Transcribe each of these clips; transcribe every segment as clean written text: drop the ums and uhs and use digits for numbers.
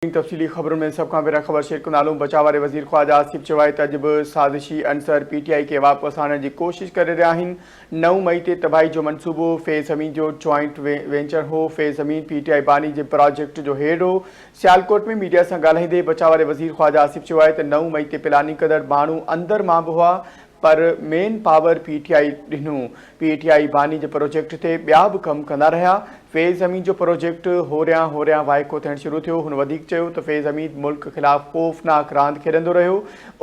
تفصيلي خبرن ۾ سڀ کان پهريان خبر شيئر ڪندالون بچاء واري وزير خواجه آصف چيو آهي ته اڄ به سازشي عنصر پي ٽي آء کي واپس آڻڻ جي ڪوشش ڪري رهيا آهن، نو مئي تي تباهي جو منصوبو فيض حميد جو جوائنٽ وينچر هو، Faiz Hameed P T I باني جي پراجيڪٽ جو هيڊ هو. سيالڪوٽ ۾ ميڊيا سان ڳالهائيندي بچاء واري وزير خواجه آصف چيو آهي ته نو مئي تي پلاننگ ڪندڙ ماڻهو اندر مان به هئا پر main power P T I ڏنو. پي ٽي آء باني جي پروجيڪٽ تي ٻيا به ڪم ڪندا رهيا. فيض حميد جو پروجيڪٽ هوريان هوريان وائکو ٿيڻ شروع ٿيو. هن وڌيڪ چيو ته فيض حميد ملڪ خلاف خوفناڪ راند کيڏندو رهيو.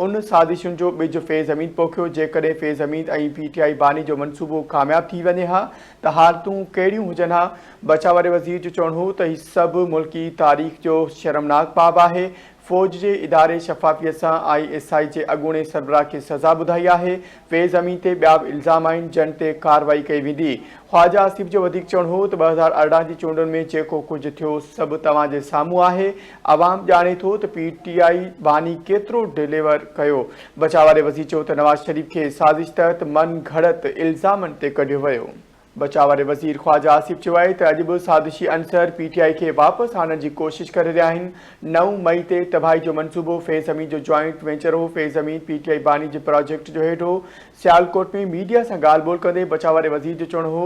ان سازشن جو ٻج فيض حميد پوکيو. جيڪڏهن فيض حميد ۽ پي ٽي آء باني جو منصوبو ڪامياب ٿي وڃي ها ته حالتون ڪهڙيون هجن ها. بچاء واري وزير جو چوڻ هو ته هي سڀ ملڪي تاريخ جو شرمناڪ باب آهي. فوج جي اداري شفافيت سان I S I جي اڳوڻي سربراهه کي سزا ٻڌائي آهي، فيض امين تي ٻيا به الزام آهن جن تي ڪارروائي ڪئي ويندي. خواجه آصف جو وڌيڪ چوڻ هو ته 2018 جي چونڊن ۾ جيڪو ڪجهه ٿيو سڀ توهان جي سامهون آهي، عوام ڄاڻي ٿو ته پي ٽي آء باني ڪيترو ڊليور ڪيو. بچاء واري وزير چيو ته نواز شريف کي سازش تحت من گهڙت الزامن تي ڪڍيو ويو. بچاء واري وزير خواجه آصف چيو آهي ته اڄ به سازشي عنصر پي ٽي آء کي واپس آڻڻ جي ڪوشش ڪري رهيا آهن، نو مئي تي تباهي جو منصوبو فيض حميد جو جوائنٽ وينچر هو، Faiz Hameed P T I باني جي پراجيڪٽ جو هيڊ هو. سيالڪوٽ ۾ ميڊيا سان ڳالهه ٻولهه ڪندي بچاء واري وزير جو چوڻ هو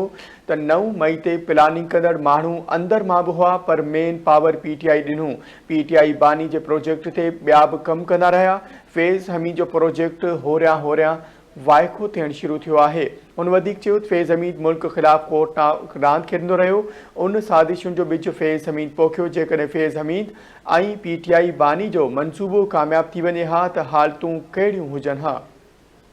ته نو مئي تي پلاننگ ڪندڙ ماڻهو اندر مان به هئا پر مين پاور پي ٽي آء ڏنو، پي ٽي آء باني جي پروجيڪٽ تي ٻيا به ڪم ڪندا رهيا، فيض حميد جو پروجيڪٽ هوريان هوريان وائکو ٿيڻ شروع ٿيو آهي. هن وڌيڪ چيو ته فيض حميد ملڪ خلاف خوفناڪ راند کيڏندو رهيو، ان سازشن جو ٻج فيض حميد پوکيو، جيڪڏهن فيض حميد ۽ پي ٽي آء باني جو منصوبو ڪامياب ٿي وڃي ها ته حالتون ڪهڙيون هجن ها.